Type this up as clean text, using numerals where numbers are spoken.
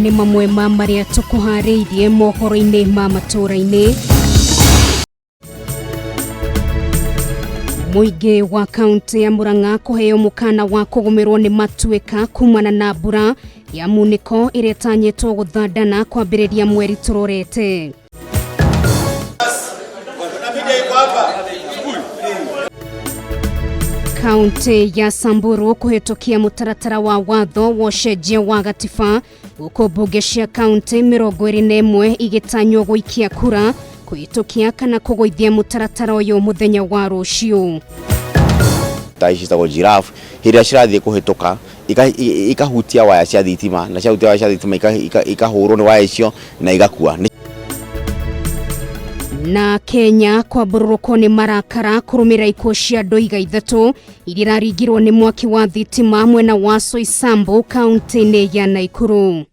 Macio nĩ mamwe ma marĩa tũkũharĩirie mohoro-inĩ ma matũũra-inĩ. Mũingĩ wa kaunti ya Murang'a kũheo mũkana wa kũgũmĩrwo nĩ matuĩka kumana na mbura ya munĩko ĩrĩa ĩtanyĩtwo gũthandana kwambĩrĩria mweri tũrorete. Kaunti ya Samburu kũhĩtũkia mũtaratara wa watho wa ũcenjia wa gatiba gũkũ mbunge cia kaunti 21 igĩtanywo gũikia kura kũhĩtũkia kana kũgũithia mũtaratara ũyũ mũthenya wa rũciũ. Ta ici citagwo giraffe, hĩndĩ ĩrĩa cirathiĩ kũhĩtũka ikahutia waya cia thitima, na ciahutia waya cia thitima ikahũrwo nĩ waya icio na igakua. Na Kenya kwambũrũrũkwo nĩ marakara kũrũmĩrĩra ikuũ cia andũ iga ithatũ iria iraringirwo nĩ mwaki wa thitima mwena wa Soisambu kaunti-inĩ ya Naikuru.